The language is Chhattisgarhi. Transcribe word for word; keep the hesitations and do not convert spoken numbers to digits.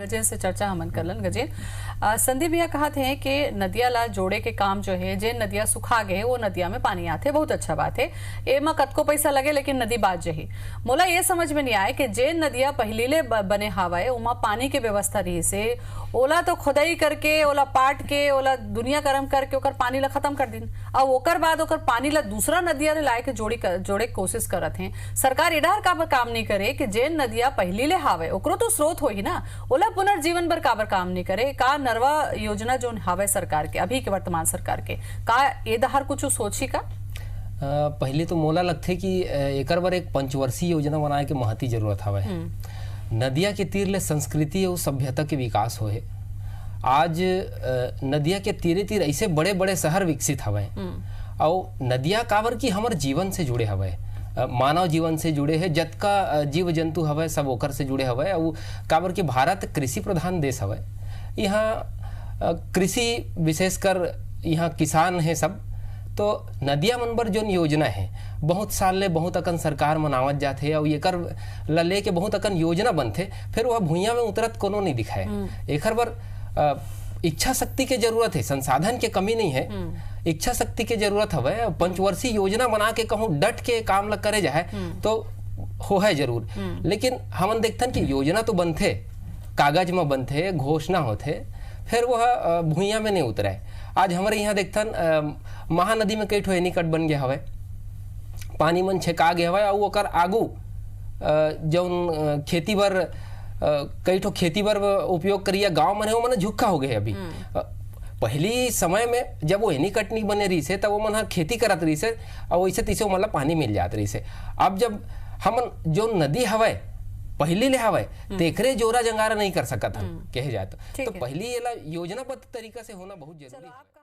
गजेंद्र से चर्चा हमन करलन। गजेंद्र, अ, संदीप भैया कहत हे कि नदिया ला जोड़े के काम जो हे, जेन नदिया सुखा गे, वो नदिया में पानी आथे, बहुत अच्छा बात हे। एमा कतको पैसा लगे, लेकिन नदी बाज जही। मोला ये समझ में नहीं आए कि जेन नदिया पहिली ले ब-, बने हावय, ओमा पानी के व्यवस्था रहिस हे, ओला तो खोदाई करके, ओला पाट के, ओला दुनिया करम करके ओकर पानी ला खत्म कर दिन, अउ ओकर बाद ओकर पानी ला दूसरा नदिया ले लाए के जोड़ी कर, जोड़े के कोशिश करत हे। सरकार ए डहर काबर काम नहीं करे कि जेन नदिया पहिली ले हावय, ओकरो तो स्रोत होही ना, ओला पुनर्जीवन बर काबर काम नहीं करे? का नरवा योजना जोन हावय सरकार के, अभी के वर्तमान सरकार के, का ए डहर कुछ सोची का? अ, पहले तो मोला लगथे कि, अ, एकर बर एक पंचवर्षीय योजना बनाए के महती जरूरत हवय। नदिया के तीर ले संस्कृति अउ सभ्यता के विकास होए। आज, अ, नदिया के तीरे तीर ऐसे बड़े-बड़े शहर विकसित हवय। अउ नदिया काबर कि हमर जीवन से जुड़े हवय, अ, मानव जीवन से जुड़े हे, जतका, अ, जीव जंतु हवय, सब ओकर से जुड़े हवय। अउ काबर कि भारत कृषि प्रधान देश हवय, यहाँ, अ, कृषि, विशेषकर यहाँ किसान हे सब, तो नदिया मन बर जोन योजना हे, बहुत साल ले बहुत अकन सरकार मन आवत जात हे, अउ एकर ला लेके बहुत अकन योजना बनथे, फिर वह भुइयां में उतरत कोनो नहीं दिखाए। एकर बर, अ, इच्छा शक्ति के जरूरत हे, संसाधन के कमी नहीं है, इच्छा शक्ति के जरूरत हवय। पंचवर्षीय योजना बना के कहूँ डट के काम ला करे जाए तो होहे जरूर, लेकिन हमन देखथन कि योजना तो बनथे, कागज म बनथे, घोषणा होथे, फिर वह, अ, भुइयां में नहीं उतरे। आज हमरे यहाँ देखथन, अ, महानदी में कई ठो एनीकट बन गया हवय, पानी मन छेका गया हवय, अउ ओकर आगू, अ, जौन, अ, खेती बर, अ, कई ठो खेती बर उपयोग करिया गांव मन हे, वो मन झुक्का हो गए हे अभी। अ, पहली समय में जब वो एनीकट नहीं बने रहिस हे, तब वो मन ह खेती करत रहिस हे, अउ वैसे तैसे वो मन ला पानी मिल जात रहिस हे। अब जब हमन जो नदी हवय, पहली ले हवय, तेकरे जोरा जंगारा नहीं कर सकत हन, कहे जाए तो। ठीक तो है। पहली एला योजनाबद्ध तरीका से होना बहुत जरूरी है।